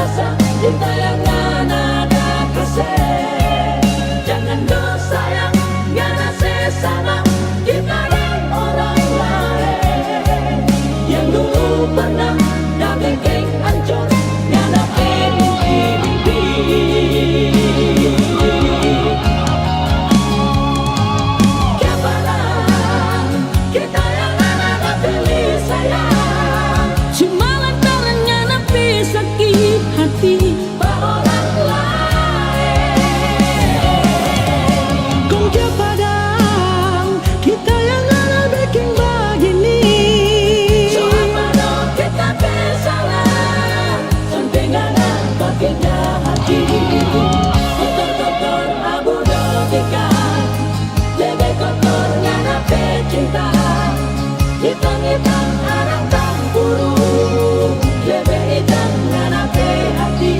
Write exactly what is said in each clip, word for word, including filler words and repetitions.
Cinta yang ngana da kase, jangan do sayang ngana se sama kita deng orang lain. Yang dulu pernah da beking ancor ngana pe mimpi-mimpi. Kiapa dang kita yang ngana da pilih sayang, cuma lantaran ngana pe saki hati pa orang lain. Kong kiapa dang kita yang ngana beking bagini? So apa dang kita pe salah sampe ngana beking jaha hati? Kotor-kotor abu dong ikan, lebe kotor ngana pe cinta. Hitam-hitam orang tampuru, lebe hitam ngana pe hati.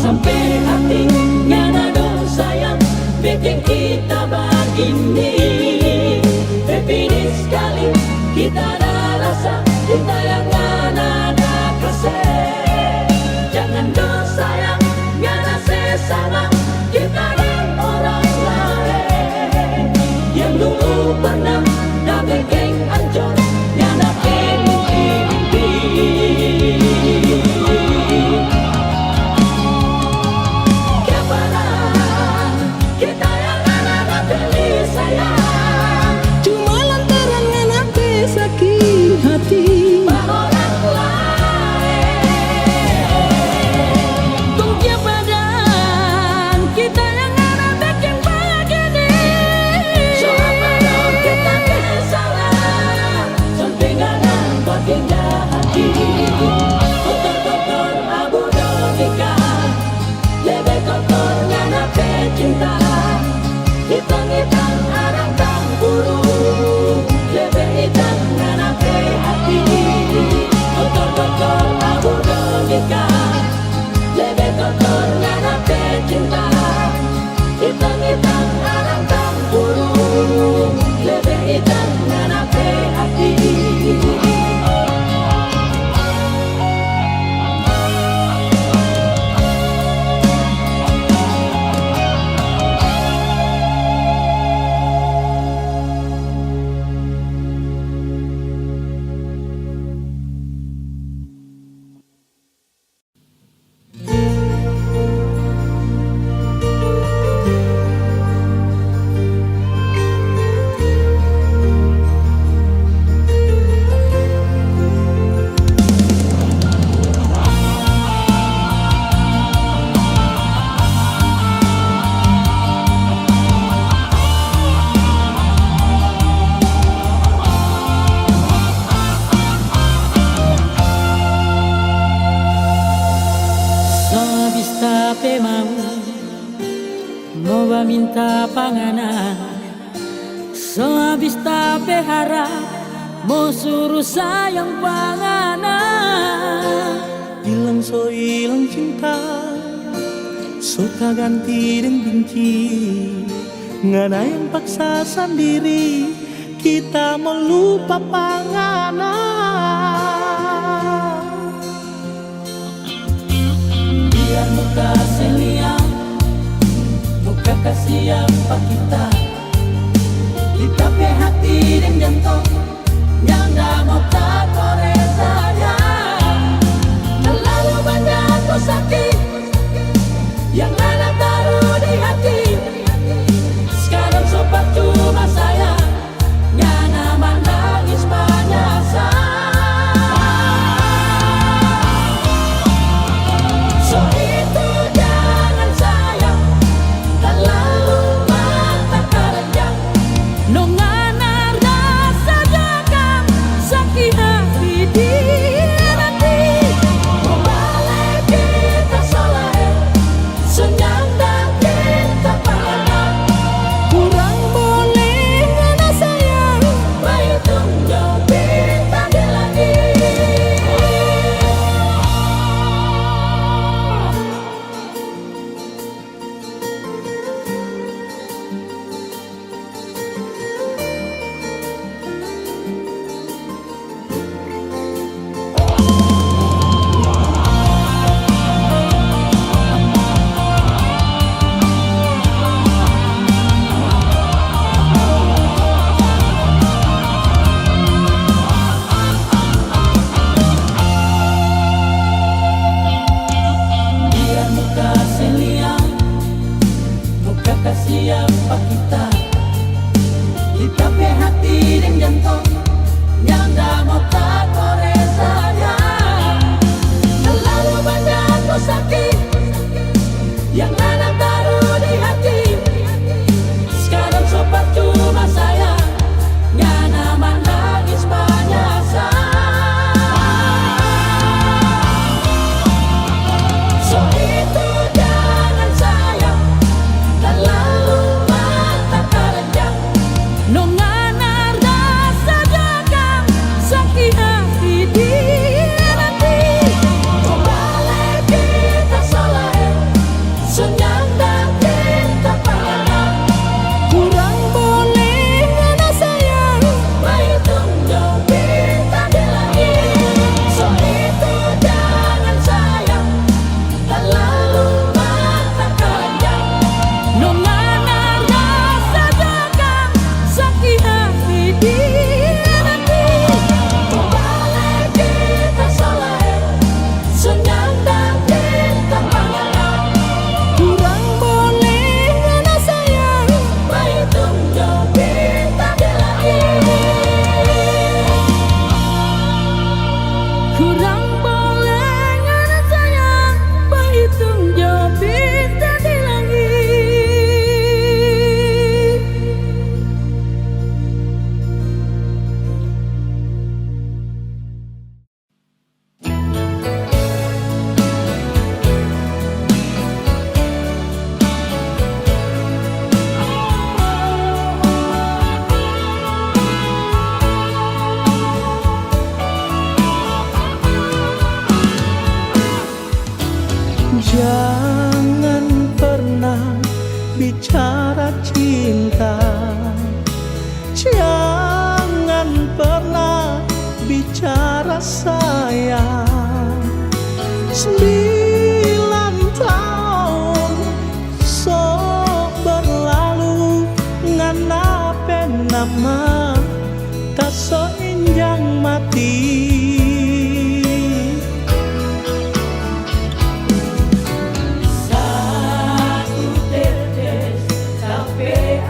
Sampe hati ngana dong sayang, beking kita bagini. Pe pedis skali kita da rasa, cinta yang ngana da kase. Jangan do sayang ngana se sama kita deng orang lain. Yang dulu pernah da beking ancor ngana pe mimpi-mimpi. Kiapa dang kita yang ngana da pilih sayang, cuma lantaran ngana pe saki hati pa orang lain. Kong kiapa dang kita yang ngana beking bagini? So apa dang kita pe salah sampe ngana beking jaha hati? Kotor-kotor abu dong ikan, lebe kotor ngana pe cinta. Hitam-hitam orang tampuru, lebe hitam ngana pe hati. Kotor-kotor abu dong ikan, lebe kotor ngana pe cinta. Hitam-hitam orang tampuru, lebe hitam ngana pe hati. So abis ta pe mau, mo baminta pa ngana. So abis ta pe harap, mo suru sayang pa ngana. Bilang so ilang cinta, so ta ganti deng binci. Ngana yang paksa sandiri, kita mo lupa pa ngana. Biar muka se lia, muka kasiang pa kita. Kita pe hati deng jantong, nyanda mo ta kore sayang. Terlalu banya tu saki yang ngana taru di hati. Skarang so parcuma sayang, ngana manangis manyasal. So itu jangan sayang, terlalu mata keranjang. No ngana rasa ja kang saki Jangan pernah bicara cinta, jangan pernah bicara sayang. Sembilan tahun so berlalu, ngana pe nama ta so injang mati. Satu tetes ta pe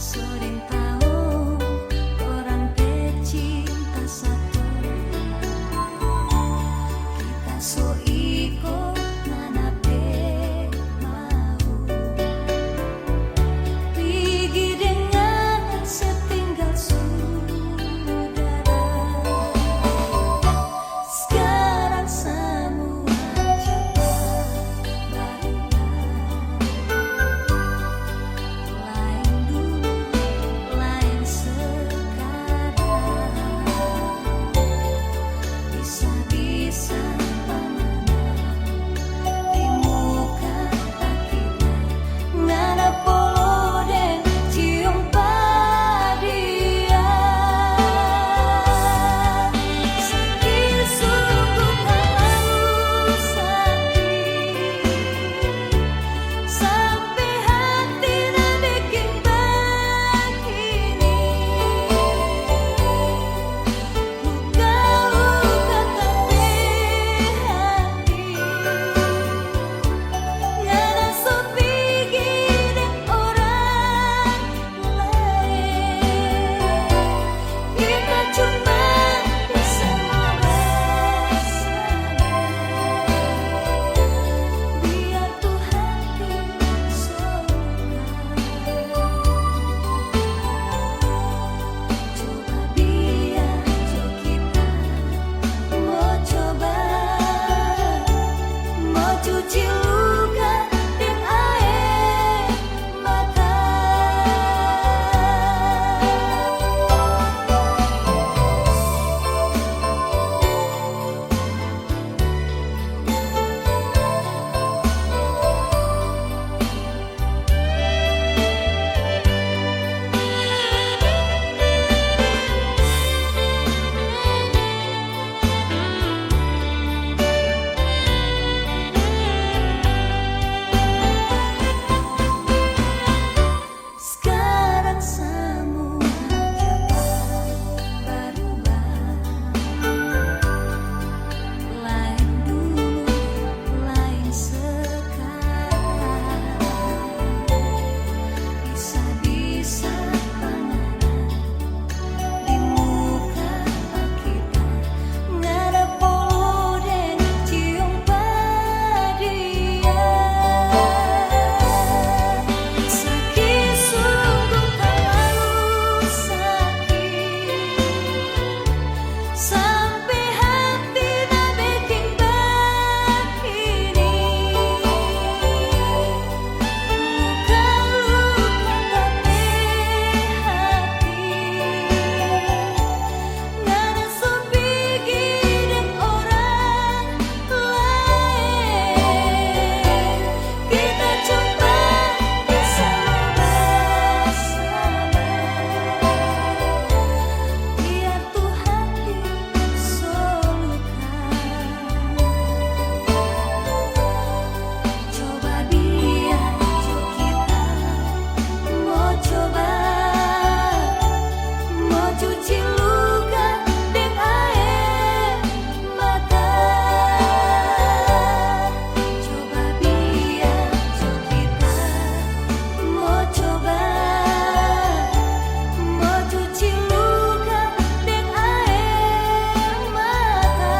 So deng tau, torang pe cinta satu. Kita so iko ngana pe mau. Pigi deng ngana setinggal sudara. Skarang samua capat barubah. Laeng dulu, laeng skarang. Bisa-bisa pa ngana di muka pa kita, ngana polo deng cium pa dia. Saki sungguh talalu saki. Sampe hati na beking bagini. Luka-luka ta pe hati. Ngana so pigi deng orang laeng. Kita cuma bisa basama, biar tu hati so luka. Coba biar jo kita mo coba, mo cuci luka deng aer mata. Skarang samua capat barubah. Laeng dulu, laeng skarang. Bisa-bisa pa ngana di muka pa kita, ngana polo deng cium pa dia. Saki sungguh talalu saki. Sampe hati na beking bagini. Luka-luka ta pe hati. Ngana so pigi deng orang laeng. Kita cuma bisa basama, biar tu hati so luka. Coba biar jo kita mo coba, mo cuci luka deng aer mata. Coba biar jo kita mo coba, mo cuci luka deng aer mata.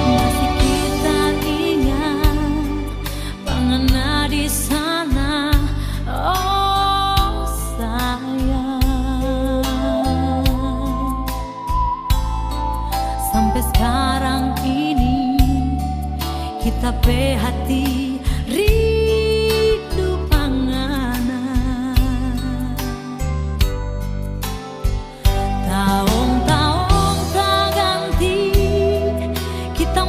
Masih kita ingat pa ngana di sana, oh sayang. Sampe skarang ini kita pe hati rindu pa ngana. Taong-taong taganti, kita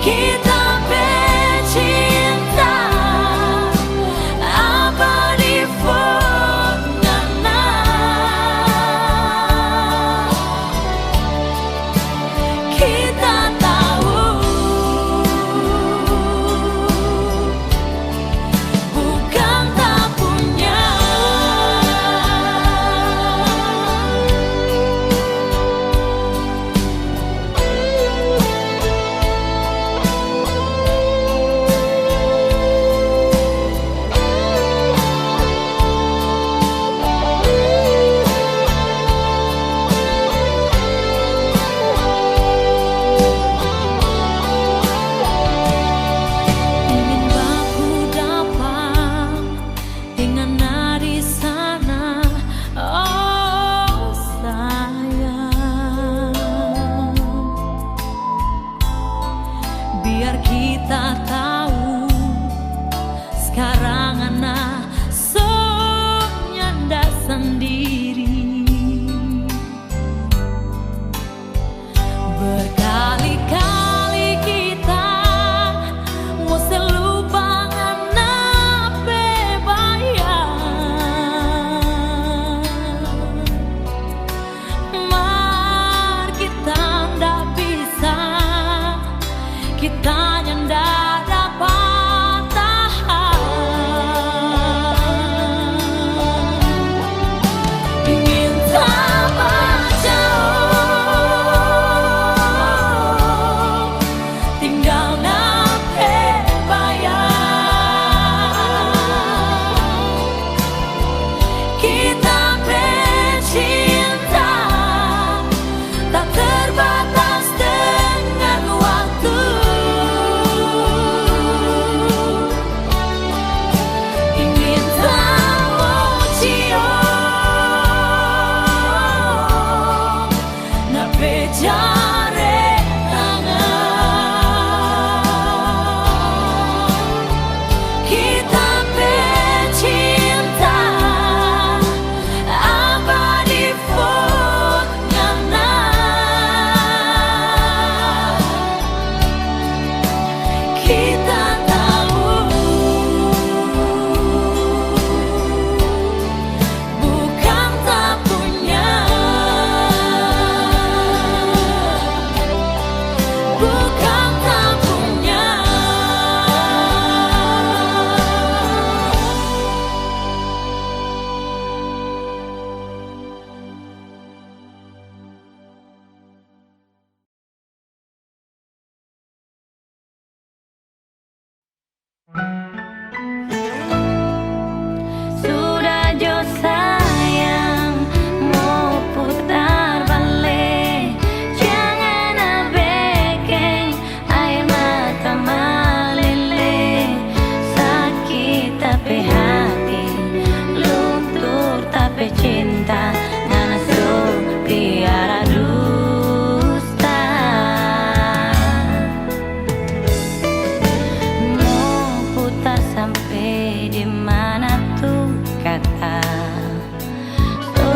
Kita pe cinta abadi for ngana. Kita tau bukang ta punya. Ingin baku dapa deng ngana di sana, oh sayang. Biar kita tau, skarang ngana so nyanda sandiri. Berkali-kali kita mo se lupa ngana pe bayang. Mar kita nda bisa, kita nyanda dapa tahan. Ingin ta bajao, tinggal ngana pe bayang. Kita pe cinta tak terbatas dengan waktu. Ingin ta mo ciong ngana pe jare tangan. Kita pe cinta abadi for ngana. Kita tau bukang ta punya, bukang ta punya. Sudah jo sayang, mo putar bale, jangan beking aer mata malele. Sakit ta pe hati, luntur ta pe cinta, ngana so piara dusta. Mo putar sampe di mana tu kata? So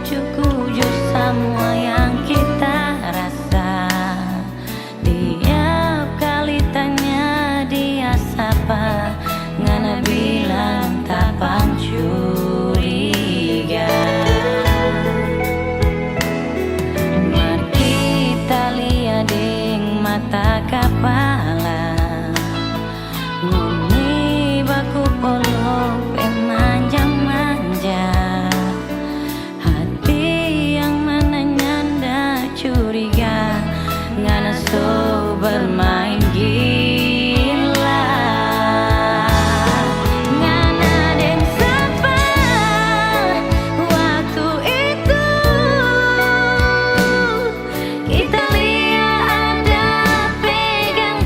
cukup jo samua yang kita rasa. Tiap kali tanya dia sapa, ngana bilang ta pancuriga. Mar kita lia deng mata kapala, ngoni baku polok pe manja-manja. Hati yang mana nyanda curiga, ngana so bermain gila. Ngana deng sapa waktu itu? Kita lia ada pegang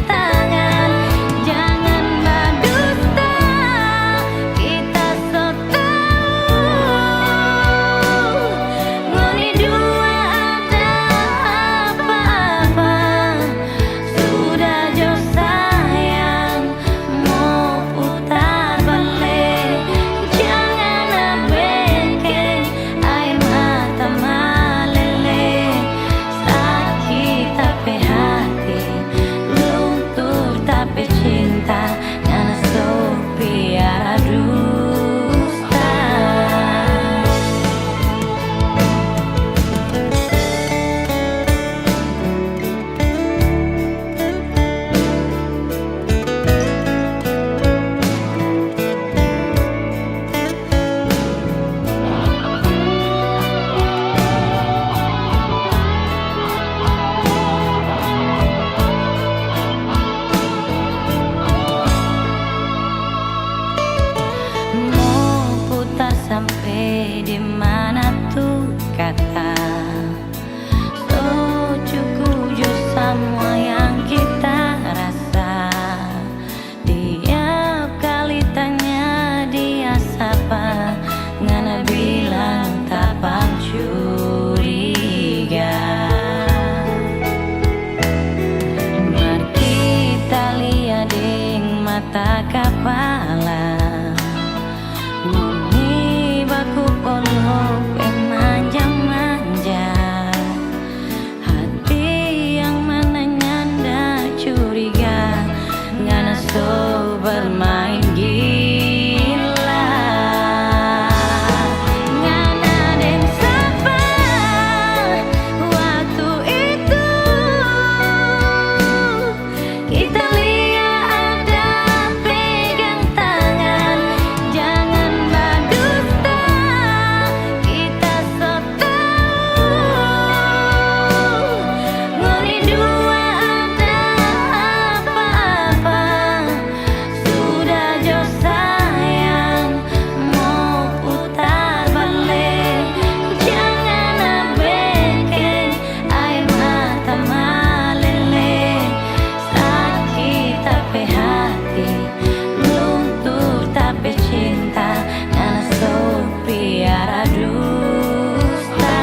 Takapala, ngoni baku polo pe manja-manja. Hati yang mana nyanda curiga, ngana so bermain gila. Ngana deng sapa waktu itu? Kita lia ada pegang tangan, jangan badusta, kita so tau ngoni dua ada apa-apa. Sudah jo sayang, mo putar bale, jangan beking aer mata malele. Saki ta pe hati, luntur ta pe cinta, ngana so piara dusta.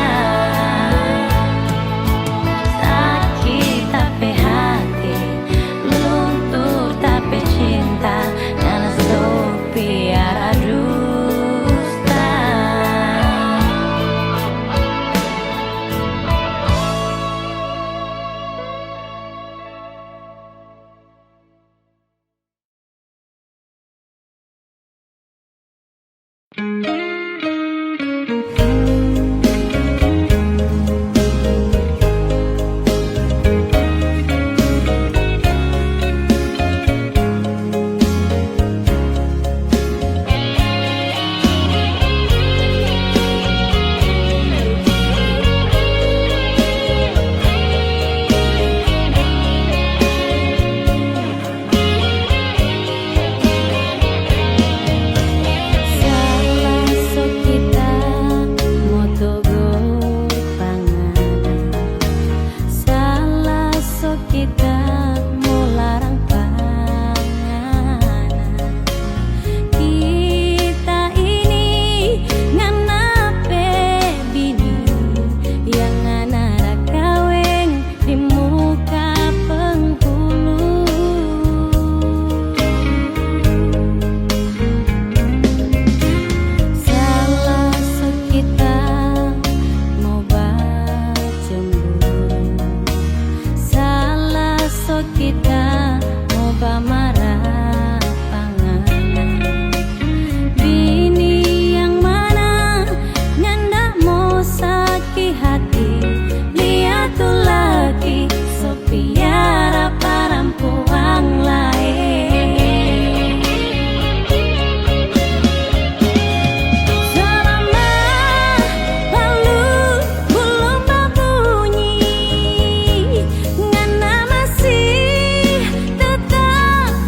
Saki ta pe hati, luntur ta pe cinta, ngana so piara dusta. Salah so kita mo togor pa ngana, salah so kita mo larang pa ngana. Kita ini ngana pe bini yang ngana da kaweng di muka penghulu. Salah so kita mo bacemburu, salah so kita mo bamarah pa ngana. Bini yang mana nyanda mo saki hati, lia tu laki so piara parampuang laeng. Selama lalu belum babunyi, ngana masih tetap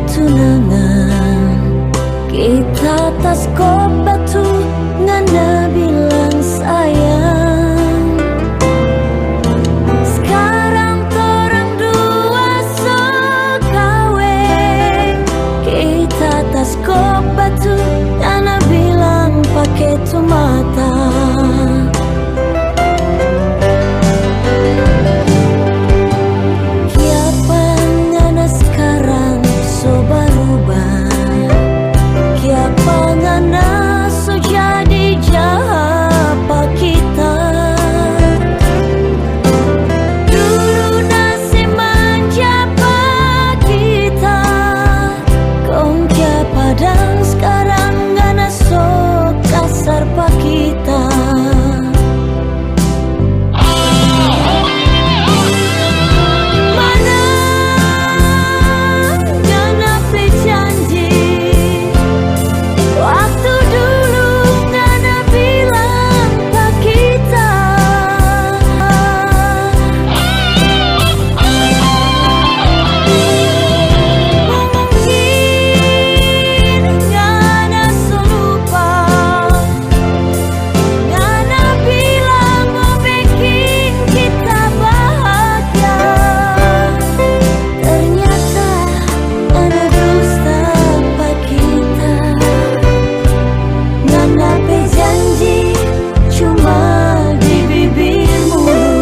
Tunangan, kita taskop batu, ngana bilang sayang. Skarang torang dua so kaweng, kita taskop batu, ngana bilang pake tu mata. Kiapa ngana skarang so baruba? Kiapa ngana so jadi jaha pa kita? Dulu na se manja pa kita, kong kiapa dang skarang ngana so kasar pa kita? Mana ngana pe janji? Waktu dulu ngana bilang pa kita, mungkin ngana so lupa. Ngana bilang mo beking kita bahagia, ternyata ngana dusta pa kita. Ngana pe janji cuma di bibir mulu.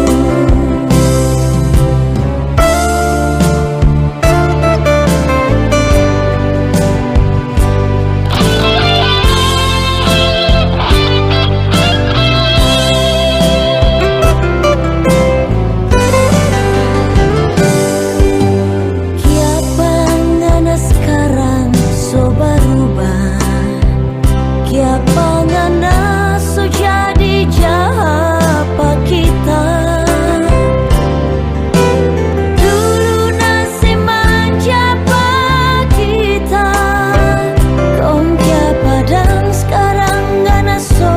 Kiapa ngana skarang so baruba? Kiapa ngana so jadi jaha pa kita? Dulu na se manja pa kita, kong kiapa dang skarang ngana so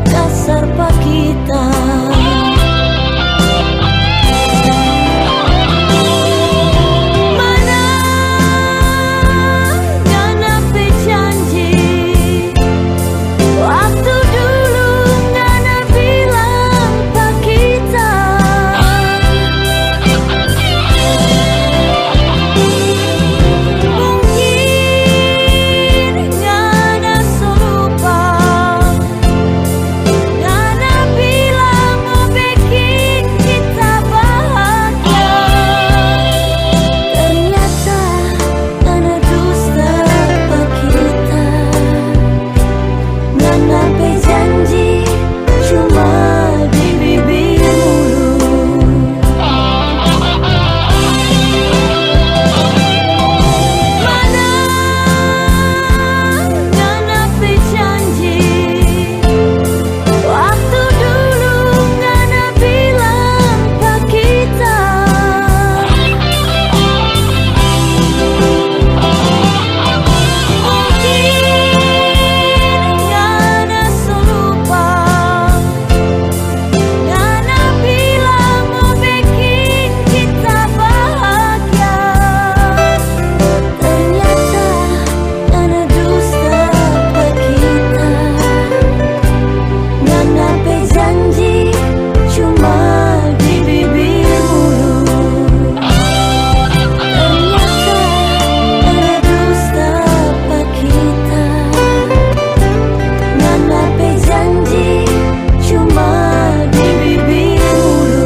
kasar pa kita? Mana ngana pe janji? Waktu dulu ngana bilang pa kita, mungkin ngana so lupa. Ngana bilang mo beking kita bahagia, ternyata ngana dusta pa kita. Ngana pe janji cuma di bibir mulu. Mana ngana pe janji? Waktu dulu ngana bilang pa kita, mungkin ngana so lupa. Ngana bilang mo beking kita bahagia, ternyata ngana dusta pa kita. Ngana pe janji cuma di bibir mulu. Ternyata ngana dusta pa kita. Ngana pe janji cuma di bibir mulu.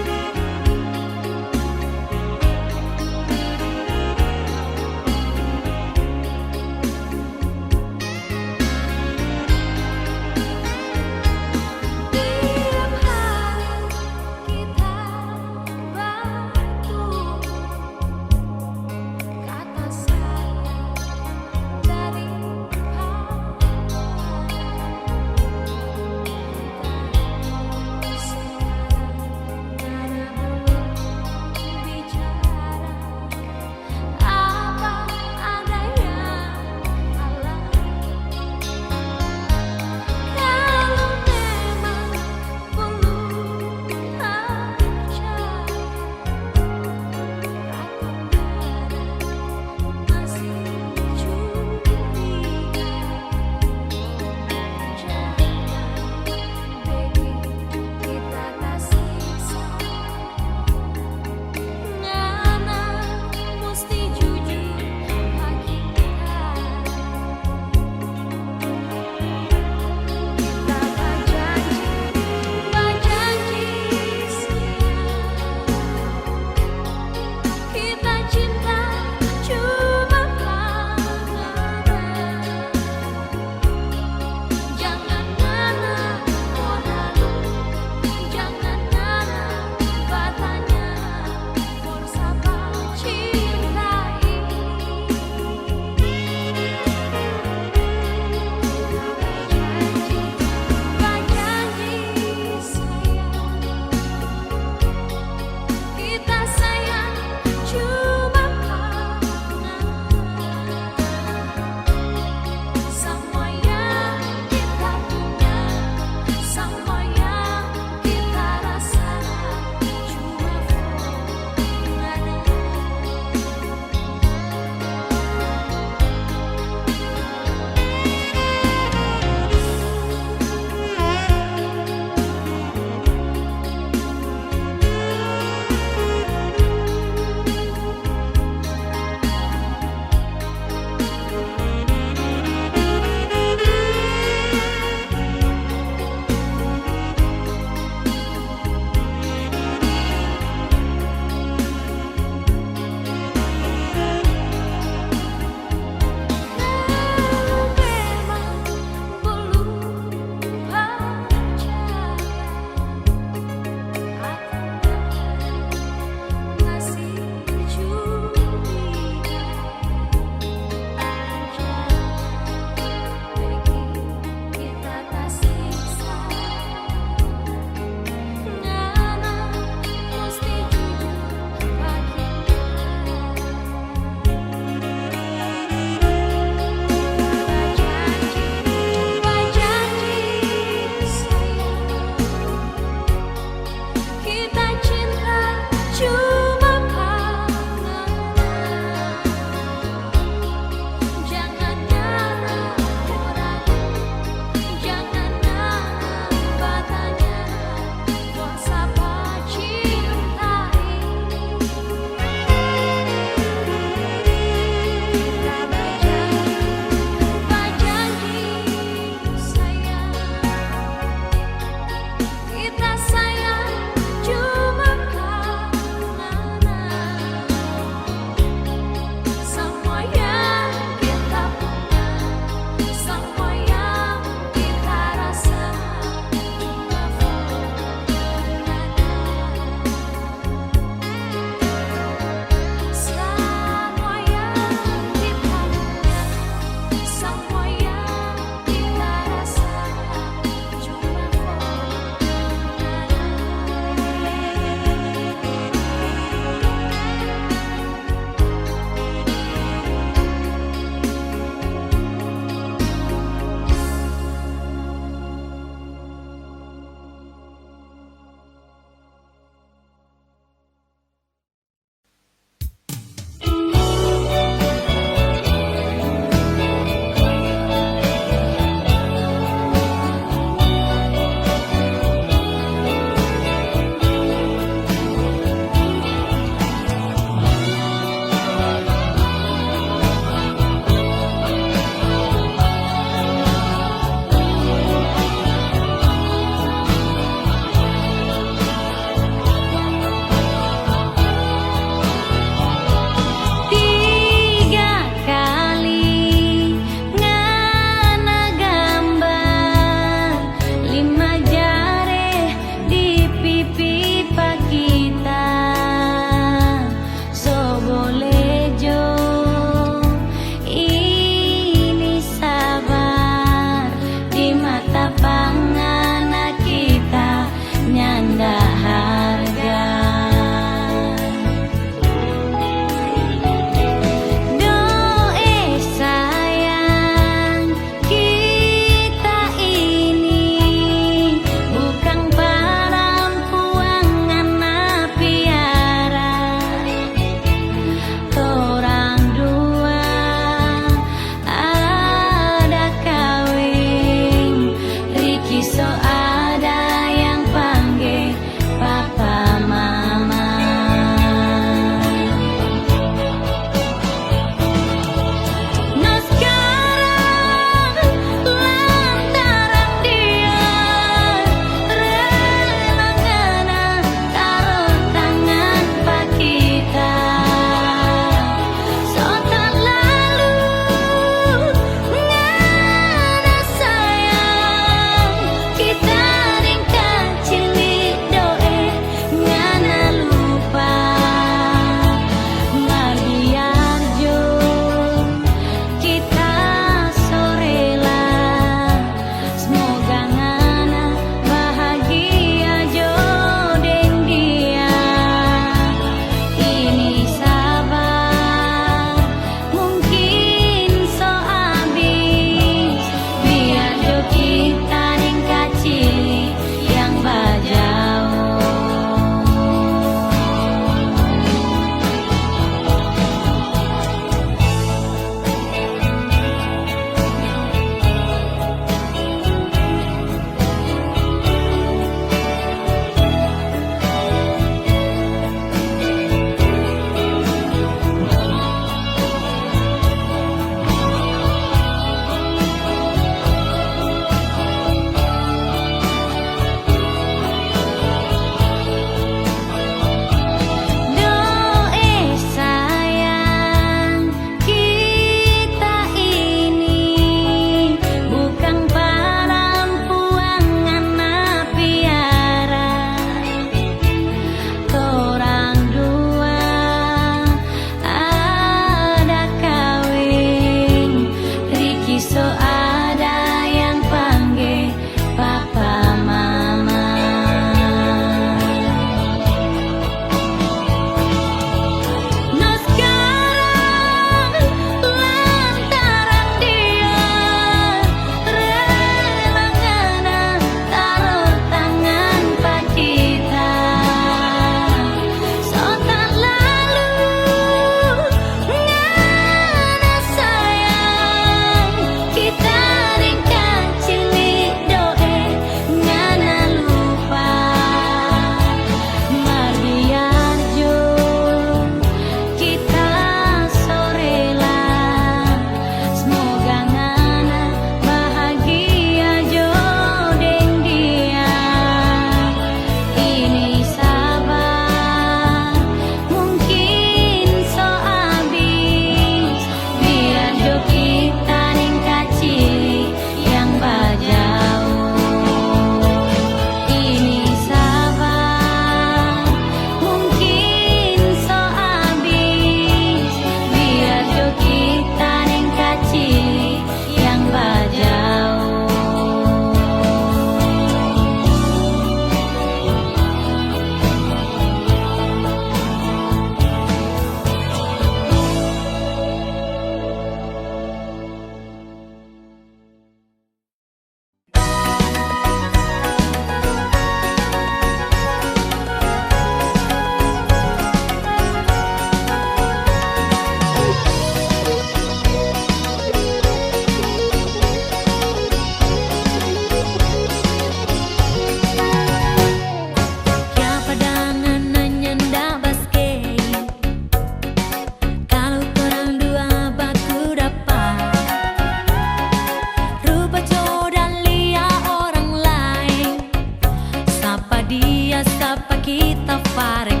Pare